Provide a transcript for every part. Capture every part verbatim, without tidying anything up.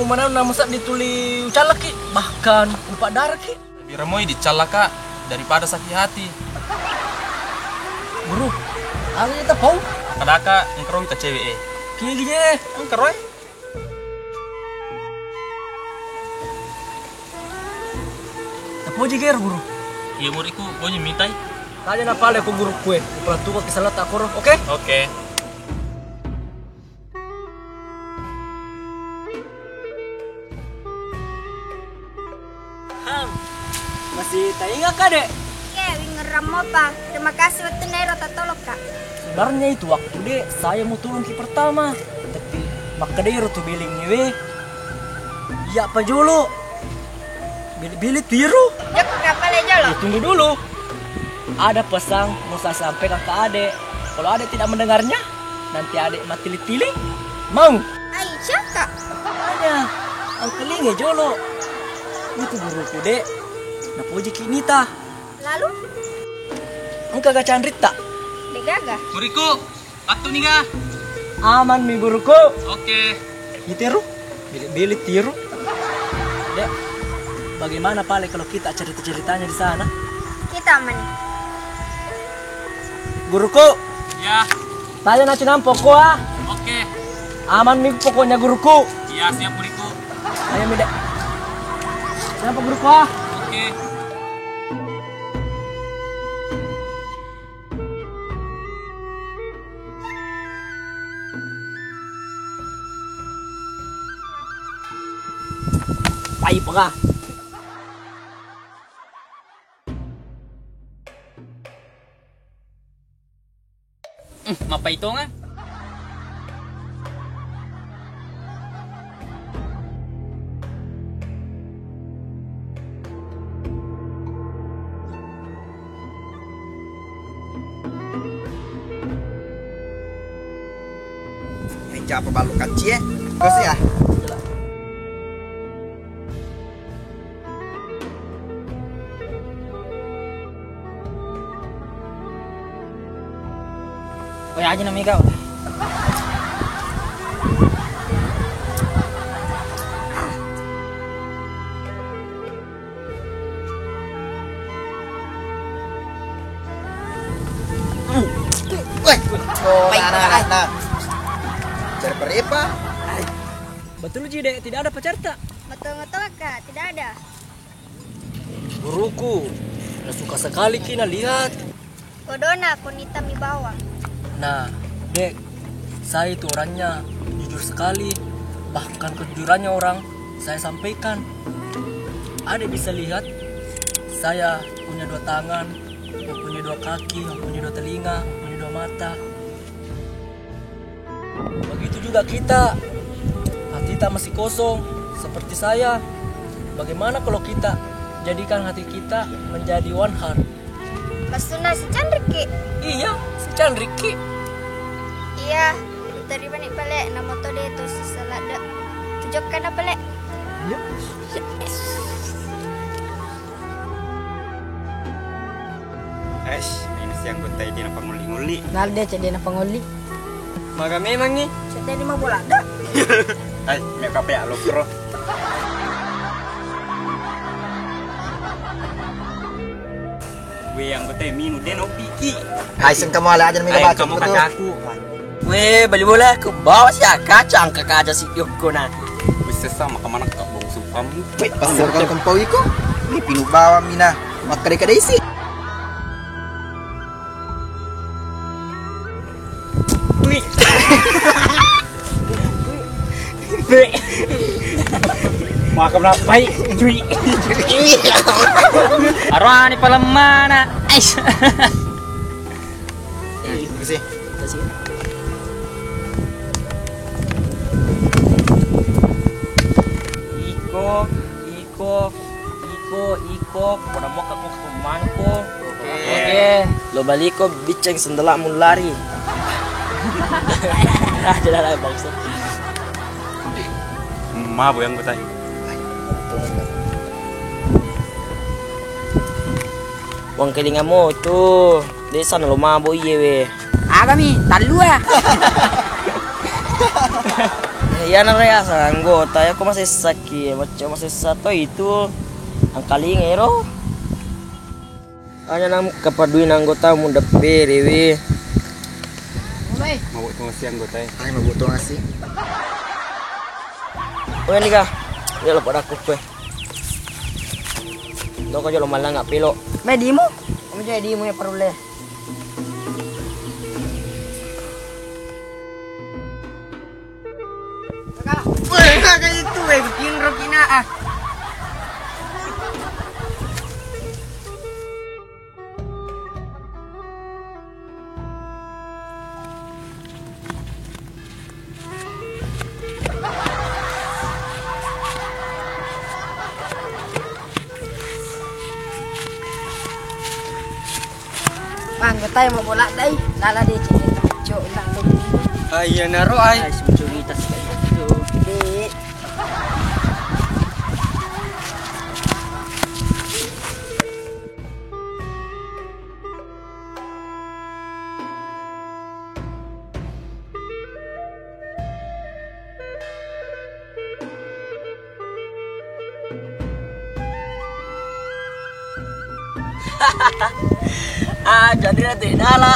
Manenna masa dituli ucallaki, bahkan upaddaraki. Lebih remoi dicallaka daripada sakit hati. Guru, aga kita pau? Kadaka engkaroi ka cewek e. Kigi je? Engkaroi. Tapoji gero, Guru. Iya, muridku, poji mitai. Tanya na pale ko guru kue, pelattu ko kisalah takoro, oke? Oke. Ham, masih taingat ka, Dek? Iya, wingerang mopa. Terima kasih wettunna ero tattolokka. Sebenarnya itu waktu, Dek, saya mau tolong ki pertama. Tapi makkeda ero tu belengnge we. Iya pa jolo. Bili-bili tiru. Jokka pale jolo. Ya, tunggu dulu. Ada pesan mau saya sampaikan ke adek. Kalau adek tidak mendengarnya, nanti adek mati tili-tili. Mau? Ai, siapa? Makanya, engkalinga jolo. Itu guruku, Dek. Napoji ki nita. Lalu? Engka ga canritta? De gaga. Muriku. Waktu niga? Aman mi, guruku. Oke. Iteru, bili-bili tiru. Dek, bagaimana pale kalau kita cerita-ceritanya di sana? Kita aman. Guruku. Ya. Tanya naci nampo ko, ah. Oke. Aman mi pokoknya, guruku. Iya, siap, guruku. Ayo mi, Dek. Siapa, guruku, ah? Oke. Pai pega. Hmm, mappaitonga. Yang capa balu kacci, eh? Terus ya? Woi, aja na mega. Woi, oh, baik, nah, nah, baik. Nah, nah. Cari perepa. Betul ji, Dek, tidak ada pacarta. Betul, betul, Kak, tidak ada. Guruku, na suka sekali ki na lihat. Kodona, ko nita mi bawang. Nah, Dek, saya itu orangnya jujur sekali. Bahkan kejujurannya orang saya sampaikan. Adek bisa lihat, saya punya dua tangan, punya dua kaki, punya dua telinga, punya dua mata. Begitu juga kita, hati kita masih kosong seperti saya. Bagaimana kalau kita jadikan hati kita menjadi one heart? Maksudna si Candriki? Iya, si Candriki. Iya, terima nih pale, nama to deh tuh si Salada. Tujokkan apa, Le? Iya. Eish, ini si anggota ini napangulli-ngulli. Nalde cedde napangulli. Maga memang ni? Cedde lima bola ada. Hai, me kape alo pro. Weh, anggota minu de no piki. Hai, sengkamu ala aja mega baca kamu betul. Kataku. Weh, bali bola aku bawa si kacang ke kaca si Yoko na. Wis sesa maka mana kak bongsu kamu. Weh, pasar kau kempau iko. Ini pinu bawa mina. Makkada-kada isi. Wih. Wih. Maka melapai. Wih. Arwani palemana. Ais. Terima kasih. Terima kasih. Iko, iko, iko, iko, pada mau aku ke rumahku. Oke. Oke. Lo baliko biceng sendela mulari. Ah, tidak lah, bangsa. Mabuk yang kutai. Wangkelinga moco, desa nalo mabo iye we. Agami, tallua. Iyana riaseng anggota, yako masessaki, macca masessa to itu angkalinga ero. Hanya nang kepadui anggota mu deppe dewe. Mabuk tongasi anggota e. Ai mabuk tongasi. Oke nih kah, ya lo pada aku kue. Doko jolo malang nggak pilo. Me dimu, kamu jadi dimu ya perlu le. Weh, kayak itu, weh, bikin rokina ah. Anggota yang mau bola dai, lala deh cek cok nak lu. Ah, iya naro ai. Ai, semucu kita sekali itu. Dek. Ah, jadi ratu dala.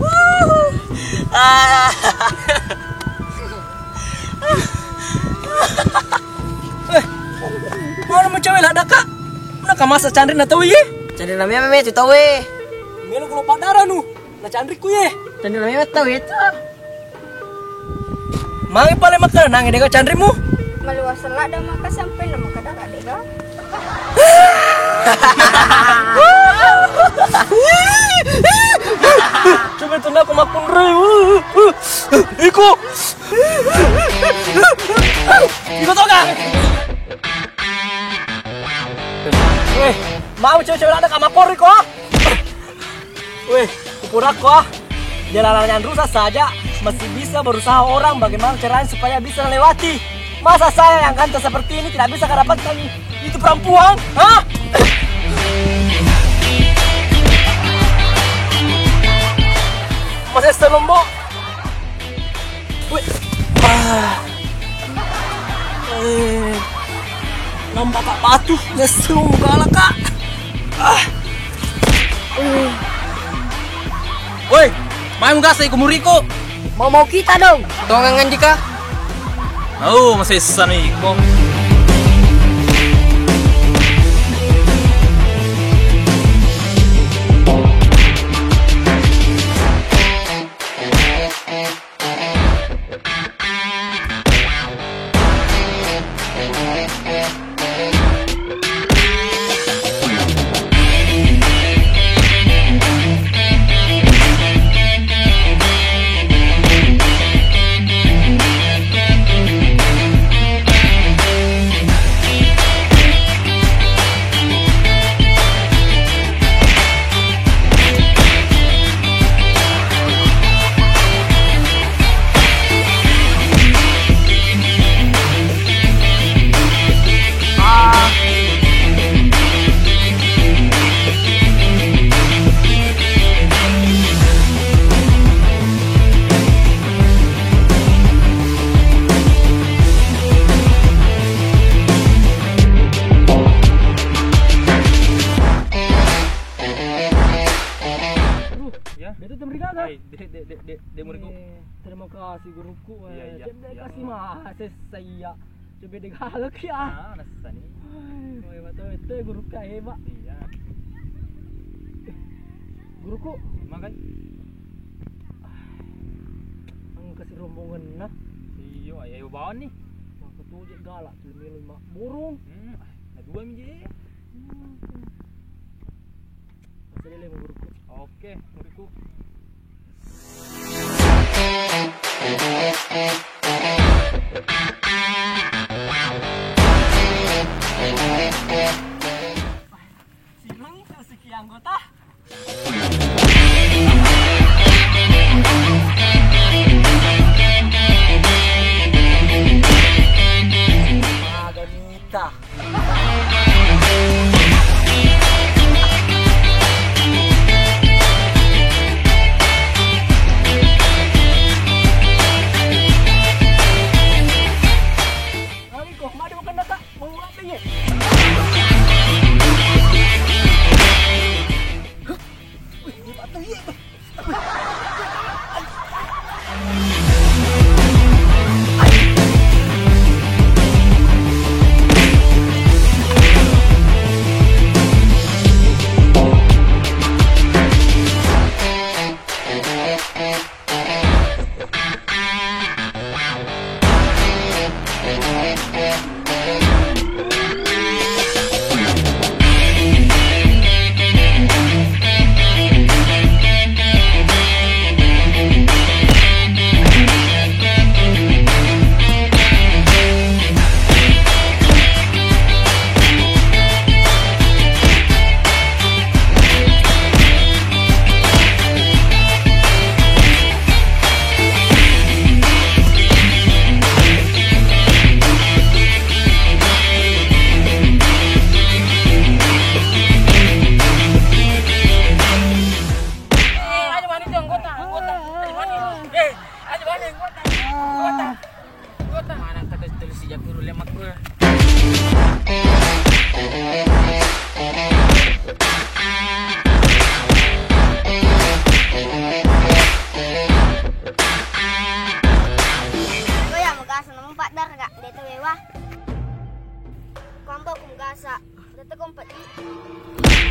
Wuh. Ah. Eh, mana mau cewek lah, Kak? Nak masa canri na tau ye? Canri na meme tu tau eh. Melo kalau padara nu, na canri ku ye. Canri na meme tau ye tu. Magi pale makanang dega canrimu? Maluas ladda maka sampai na maka dara dega. Coba itu nak makunre. Iko. Iko tau gak? Eh, mau cewek-cewek ada kamakor iko? Weh, kupurakko ah. Jalanan yang rusak saja masih bisa berusaha orang bagaimana caranya supaya bisa melewati. Masa saya yang ganteng seperti ini tidak bisa mendapatkan itu perempuan? Hah? Masih selombok. Wih. Ah. Eh. Nampak tak patuh, nyesel galak, Kak. Ah. Eh. Woi, mai muga sai kumuriko. Mau-mau kita dong. Tongang Andika. Oh, masih sani iko. Aduh, ya. Betul temeriga kan? Hai, de, de, de, de, de muriku. Eh, terima kasih guruku. Iya, iya, iya. Kasih mah, saya. Coba deh galak ya. Ah, nasa nih. Woi, betul itu guruku hebat. Iya. Guruku. Makan. Engka si rombongan nah. Iyo, ayo bawa nih. Maka tuh galak tuh melu mak burung. Hmm, nah dua miji. Hmm. Masih lele muriku. Oke, muriku. Simangi tu siki anggota. Maga mita.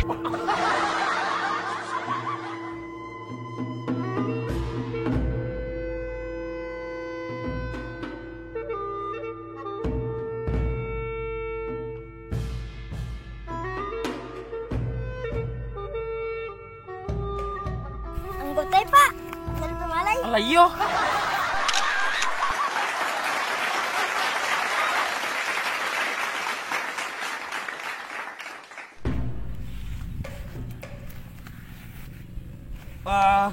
Anggotai, Pak. Tentu malai. Ala iyo. Ah.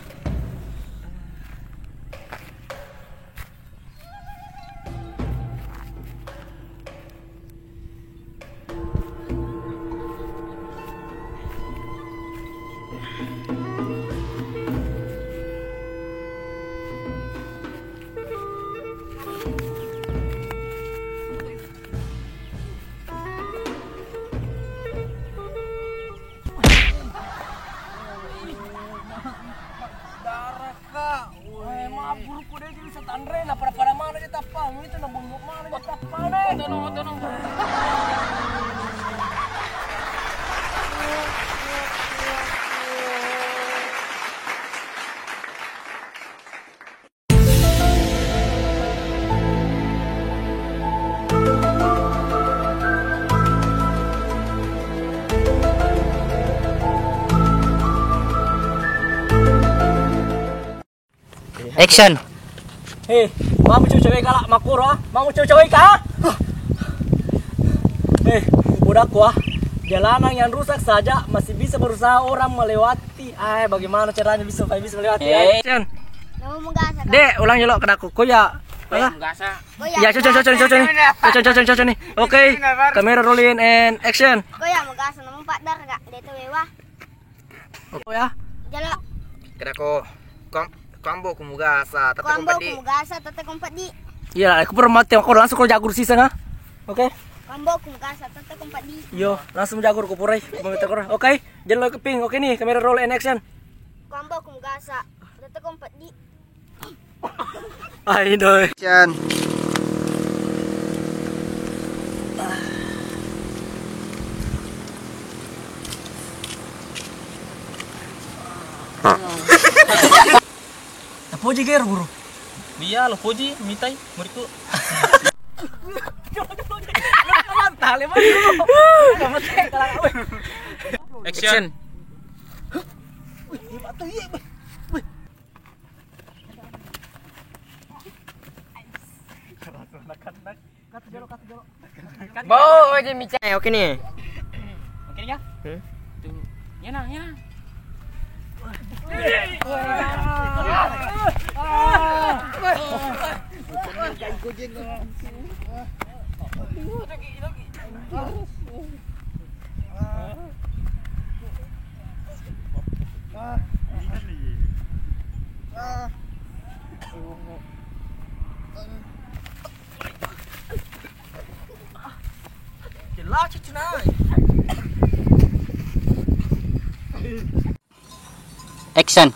Daraka. Woi, maaf, guruku, de' bisa tanre, na pada-pada mana de' tappang, itu na bunyi mana de' tappang, de'. Otono, otono. Action. Hei, mamo cewe-cewe kala makkuro, ah? Mamo cewe-cewe ka? Hei, udah kuah. Jalanan yang rusak saja masih bisa berusaha orang melewati. Ai, bagaimana caranya bisa, bisa melewati? Eh. Action. Namu mugasa, Kak. De', ulang jolo' kedakku. Ko ya. Eh, mugasa. Ko ya. Ya, cocok, cocok, cocok nih. Cocok, cocok, cocok nih. Oke, kamera rolling and action. Ko ya mugasa, namu paddar, Kak. De' to wewa. Oke ya. Jolo'. Kedakku. Kom-, kombo ku mugasa, tette' ko mpeddi. Kombo ku mugasa, tette' ko mpeddi. Iya, aku pura mate, aku langsung ko jagur sisa, ah. Oke. Kombo ku mugasa, tette' ko mpeddi. Yo, langsung jagur ku purai. Oke. Jelo' keping. Oke nih, kamera roll and action. Kombo ku mugasa, tette' ko mpeddi. Ai doi. Action. Tapoji gero, Guru. Iya, lo poji, mitai, muridku. Action. Action. Wih, iya, Pak. Wih, wih. Mau aja mica. Eh, oke nih. Oke nih ya? Hmm? Tuh. Ya nah, ya nah. Action.